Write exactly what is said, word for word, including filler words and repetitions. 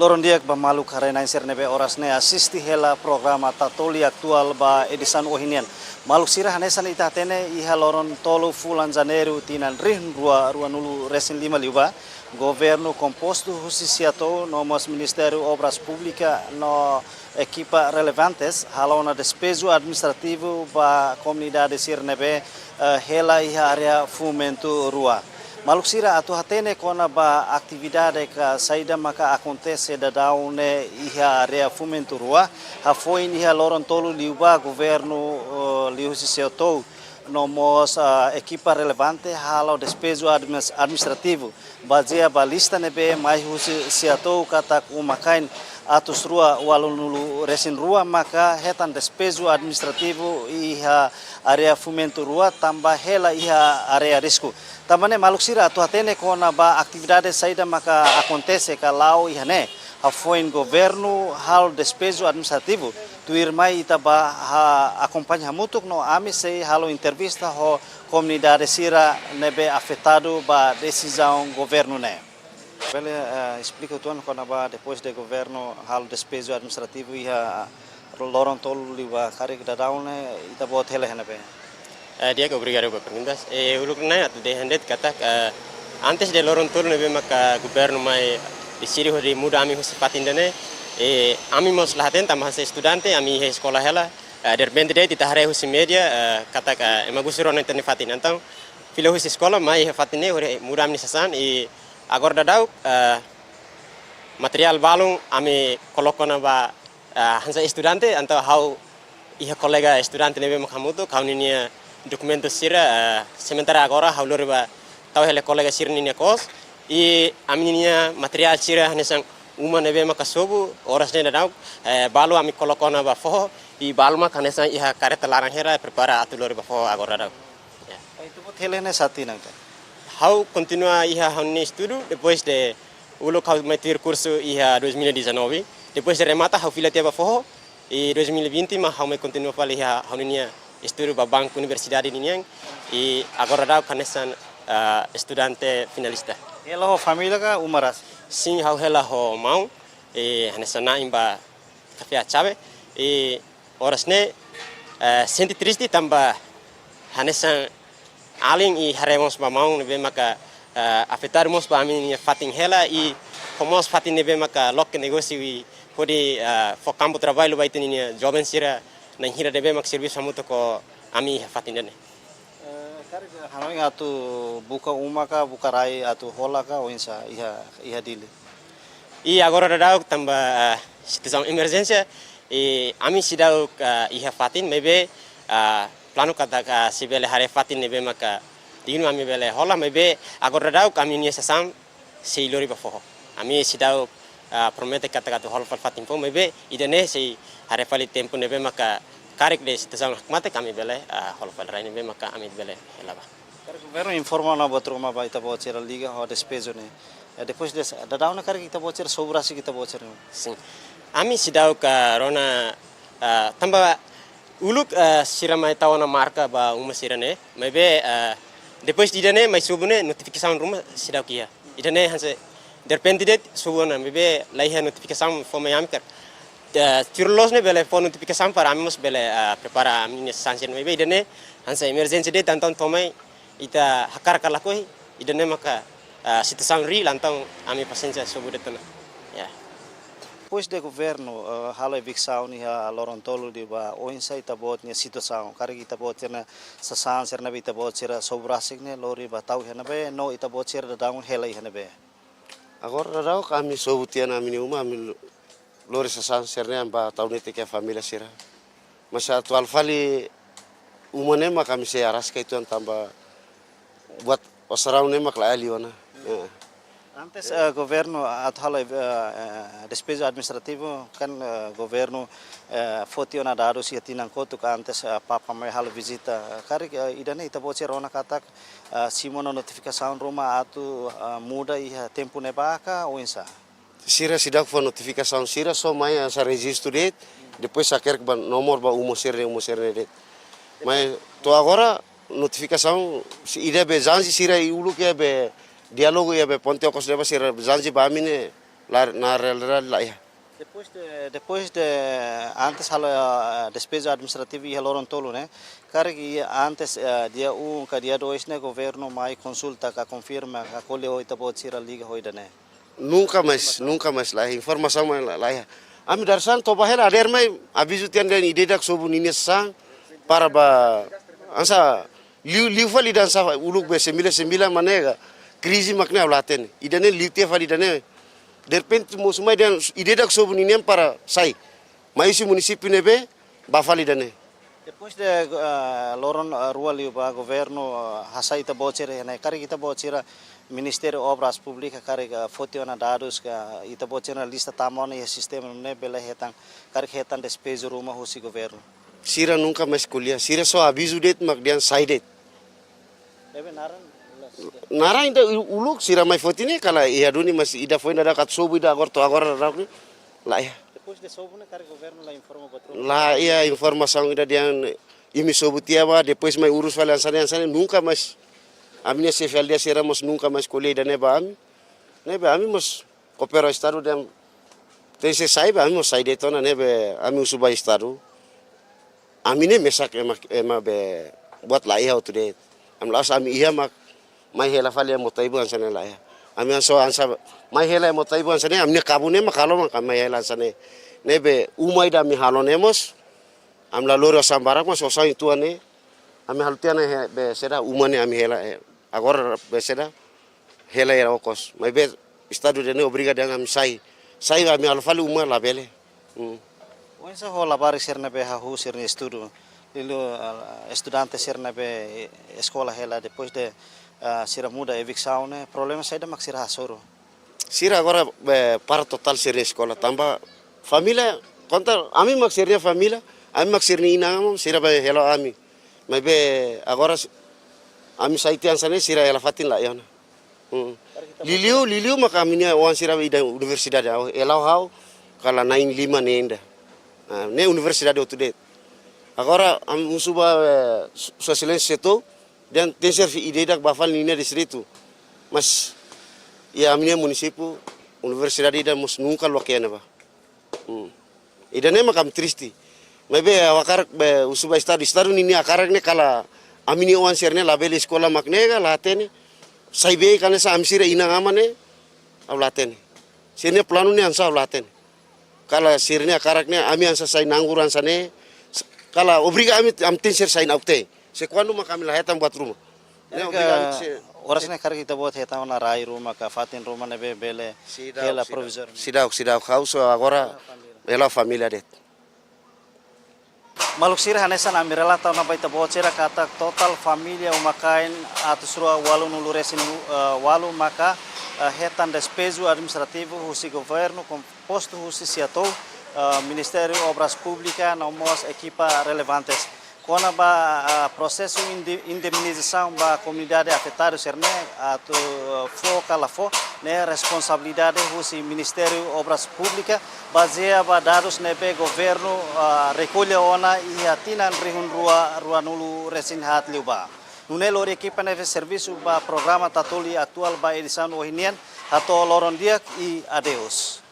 Loron di'ak ba maluk haree-na'in sira ne'ebé oras ne'e asiste hela programa Tatoli Atuál ba edisaun ohin nian. Maluk sira, hanesan ita hatene, iha loron tolu fulan Janeiru tinan rihun rua ruanulu resin lima liubá, governu kompostu husi SEATOU no mós Ministériu Obras Públikas no ekipa relevantes halo ona despeju administrativu ba komunidade sira ne'ebé, eh, hela iha área Fumentu Rua. Maluk sira, atu hatene kona-ba atividade ka saida maka akontese daudaun ne'e iha área Fumentu Rua, hafoin iha loron tolu liubá governu, eh, liuhusi SEATOU no mós, ah, ekipa relevante halo despeju admis-, administrativu bazeia ba lista ne'ebé mai husi SEATOU katak uma-kain atus rua ualunulu resin rua maka hetan despeju administrativu iha área Fumentu Rua tanba hela iha área risku. Tanba ne'e maluk sira, atu hatene kona-ba atividade saida maka akontese ka la'o iha ne'e, hafoin governu halo despeju administrativu, tuirmai ita bá akompaña hamutuk no ami sei halo entrevista ho komunidade sira ne'ebé afetadu ba desizaun governu ne'e. Bele, eh, esplika uitoan kona-ba depois de governu halo despeju administrativu iha loron tolu liubá, karik daudaun ne'e ita-boot hela iha ne'ebé? Eh, di'ak, obrigadu ba perguntas. Eh, uluk ne'e atu dehan de'it katak, eh, antes de loron tolu ne'ebé maka governu mai deside hodi muda ami husi fatin ida-ne'e, eh, ami mós la hatene tanba hanesan estudante, ami iha eskola hela, eh, derrepente de'it ita haree husi média, eh, katak, eh, ema gusur ona ita-nia fatin. Entaun, fila husi eskola mai iha fatin ne'e hodi muda ami-nia sasán, i agora daudauk, eh, materiál balun ami koloka ona ba, eh, hanesan estudante, entaun ha'u iha kolega estudante ne'ebé maka hamutuk, ha'u ninia dokumentu sira, eh, sementara agora ha'u lori ba tau hela kolega sira ninia kos, i ami ninia materiál sira hanesan uma ne'ebé maka sobu, oras ne'e daudaun, eh, balu ami koloka ona ba foho, i balu maka hanesan iha karreta laran hela prepara atu lori ba foho agora daudaun. Ya. Ita-boot hela iha ne'e sá tinan ka? Ha'u kontinua iha ha'u-nia estudu, depois de uluk ha'u mai tuir kursu iha dois mil e dezanove. Depois de remata, ha'u fila tiha ba foho, i dois mil e vinte mak ha'u mai kontinua fali iha ha'u-nia estudu ba banku universidade ninian, i agora daudauk hanesan, ah, estudante finalista. Hela ho família ka uma rasik? Sin, ha'u hela ho maun, i hanesan na'in ba kafé Achabe, i oras ne'e, eh, sente triste tanba hanesan alin i haree mós ba maun ne'ebé maka, eh, afetadu mós ba ami-nia fatin hela i ho mós fatin ne'ebé maka loke negósiu i hodi, eh, fó kampu traballu ba ita-nia joven sira na'in hira ne'ebé maka servisu hamutuk ho ami iha fatin ida-ne'e. Eh, karik hanoin atu buka uma ka, buka rai atu hola ka, oinsá iha, iha Dili? I agora daudauk tanba, eh, situasaun emerjénsia, i ami seidauk, eh, iha fatin, maibé, eh, planu katak, eh, se bele haree fatin ne'ebé maka dignu ami bele hola, maibé agora daudauk ami-nia sasán sei lori ba foho. Ami seidauk, ah, promete katak atu hola fali fatin foun, maibé ida-ne'e sei haree fali tempu ne'ebé maka karik de'it situasaun hakmatek ami bele, ah, hola fali rai ne'ebé maka ami bele hela ba. Karik governu informa ona buat ruma ba ita-boot sira liga ho despeju ne'e. Eh, depois de daudaun ne'e karik ita-boot sira sobu rasik ita-boot sira. Sin. Ami seidauk rona, ah, tanba uluk, eh, sira mai tau ona marka ba uma sira-ne'e, maibé, eh, depois de ida-ne'e mai sobu ne'e notifikasaun ruma seidauk iha. Ida-ne'e hanesan derrepente de'it sobu ona, maibé la iha notifikasaun fó mai ami karik. Eh, tuir loos ne'e bele fó notifikasaun para ami mós bele, eh, prepara ami-nia sasán sira, maibé ida-ne'e hanesan emerjénsia de'it, entaun to'o mai ita hakarak ka lakohi, ida-ne'e maka, ah, situasaun reál, entaun ami pasiénsia sobu de'it ona. Ya. Depois de governu, eh, halo eviksaun iha loron tolu liubá, oinsá ita-boot nia situasaun? Karik ita-boot sira-nia sasán sira ne'ebé ita-boot sira sobu rasik ne'e lori ba tau iha ne'ebé, no ita-boot sira daudaun hela iha ne'ebé? Agora daudaun ami sobu tiha ona ami-nia uma, ami lo-, lori sasán sira-ne'e ba tau netik iha família sira. Mas atuál fali uma ne'e mak ami sei araska uitoan tanba buat osan rau ne'e mak la iha liu ona. Eh. Antes, eh, governu atu halo, eh, eh, despeju administrativu kan, eh, governu, eh, foti ona dadus iha tinan kotuk antes, eh, Papa mai halo vizita. Karik, eh, ida-ne'e ita-boot sira rona katak, eh, simu ona notifikasaun ruma atu, eh, muda iha tempu ne'ebá ka oinsá? Sira seidauk fó notifikasaun, sira só mai hanesan rejistu de'it, depois hakerek ba nomor ba uma sira-ne'e, uma sira-ne'e de'it. Mas to'o agora notifikasaun, se ida be janji sira uluk iha be diálogu iha be ponte okos ne'ebá sira janji ba ami ne'e La, na realidade laiha. Depois de, depois de antes halo, ah, despeju administrativu iha loron tolu ne'e, karik iha antes, ah, dia um ka dia dois ne'e governu mai konsulta ka konfirma ka ko'alia ho ita-boot sira liga ho ida-ne'e? Nunka mais, nunka mais laiha, informasaun mai la, laiha. Ami dadeer-saan toba hela, dadeer mai avizu tiha dehan ida-idak sobu ninia sasán para ba hanesan liu, liu fali hanesan uluk be sembilan sembilan mak ne'e ka krize mak ne'e ha'u la hatene. Ida-ne'e liu tiha fali ida-ne'e. Derrepente mosu mai dehan ida-idak sobu ninian para sai. Mai husi munisípiu ne'ebé, ba fali ida-ne'e. Depois de, ah, loron, ah, rua liubá governu, ah, hasai ita-boot sira ne'e, karik ita-boot sira Ministériu Obras Públikas karik, ah, foti ona dadus ka ita-boot sira lista tama ona iha sistema ne'e bele hetan, karik hetan despeju ruma husi governu? Sira nunka mais ko'alia, sira só avizu de'it mak dehan sai de'it. Ne'ebé naran? Naran ida u-, uluk sira mai foti ne'e kala iha duni mais ida foin dadauk atu sobu ida agora to'o agora dadauk ne'e laiha. Depois de sobu ne'e karik governu la informa buat ruma? Laiha informasaun ida dehan imi sobu tiha ba, depois mai urus fali hanesan ne'e, hanesan ne'e, nunka mais. Ami-nia xefe aldeia sira mós nunka mais ko'alia ida-ne'e ba ami. Ne'ebé ami mós koopera Estadu dehan tenke sai ba, ami mós sai de'it ona, ne'ebé ami husu ba Estadu. Ami ne'e mesak ema, ema be buat laiha hotu de'it. Ami la'ós ami iha mak mai hela fali ema Otaibun hanesan ne'e laiha. Ami hanesan, hanesan mai hela ema Otaibun hanesan ne'e, ami-nia kabun ne'e mak halo mak ami mai hela hanesan ne'e. Ne'ebé uma ida ami halo ne'e mós, ami la lori osan barak mós osan uitoan ne'e. Ami halo tiha ona iha be saida uma ne'e ami hela, eh, agora be saida hela iha okos. Maibé Estadu ida-ne'e obriga dehan ami sai. Sai ami halo fali uma labele. Hmm. Oinsá ho labarik sira ne'ebé hahú sira-nia estudu? Liuliu, ah, estudante sira ne'ebé eskola hela depois de, ah, sira muda eviksaun ne'e, problema saida mak sira hasoru? Sira agora, eh, para totál sira-nia eskola. Tanba família, konta ami mak sira-nia família, ami mak sira-nia inan-aman, sira be hela ami. Maibé agora s-, ami sai tiha hanesan ne'e sira hela fatin laiha ona. Hmm. Liuliu, liuliu mak ami-nia oan sira ida universidade, ha'u, hela ha'u kala na'in lima ne'e ida. Ah, ne'e universidade hotu de'it. Agora ami husu ba, eh, su-, Sua Exelénsia Setou, dehan tenke ser ida-idak ba fali ninia distritu. Mas iha ami-nia munisípiu universidade ida mós nunka loke ne'ebá. Hmm. Ida-ne'e mak ami triste. Maibé ha'u hakarak be husu ba Estadu, Estadu ninia hakarak ne'e kala ami-nia oan sira-ne'e labele eskola mak ne'e ka la hatene. Sai be ka hanesan ami sira inan-aman ne'e, ha'u la hatene. Sira-nia planu ne'e hanesan ha'u la hatene. Kala sira-nia hakarak ne'e ami hanesan sai nganggur hanesan ne'e. Kala obriga ami, ami tenke ser sai na'ok-teen. Se kuandu mak ami la hetan buat ruma. Ne'e obriga ami se- Oras ne'e karik ita-boot hetan ona rai ruma ka fatin ruma ne'ebé bele hela provizóriu. Seidauk, seidauk, seidauk. Ha'u só agora hela família de'it. Maluk sira, hanesan ami relata ona ba ita-boot sira katak totál família uma-kain atus rua ualunulu resin, eh, ualu maka, eh, hetan despeju administrativu husi governu kompostu husi SEATOU, eh, Ministériu Obras Públikas no mós ekipa relevantes. Kona-ba, ah, prosesu inde-, indemnizasaun ba komunidade afetadu sira-ne'e, atu, ah, fó ka la fó, ne'e responsabilidade husi Ministériu Obras Públikas, bazeia ba dadus ne'ebé governu, ah, rekolla ona iha tinan rihun rua ruanulu resin haat liubá. Nune'e lori ekipa ne'ebé servisu ba programa Tatoli Atuál ba edisaun ohin nian, hato'o loron di'ak i adeus.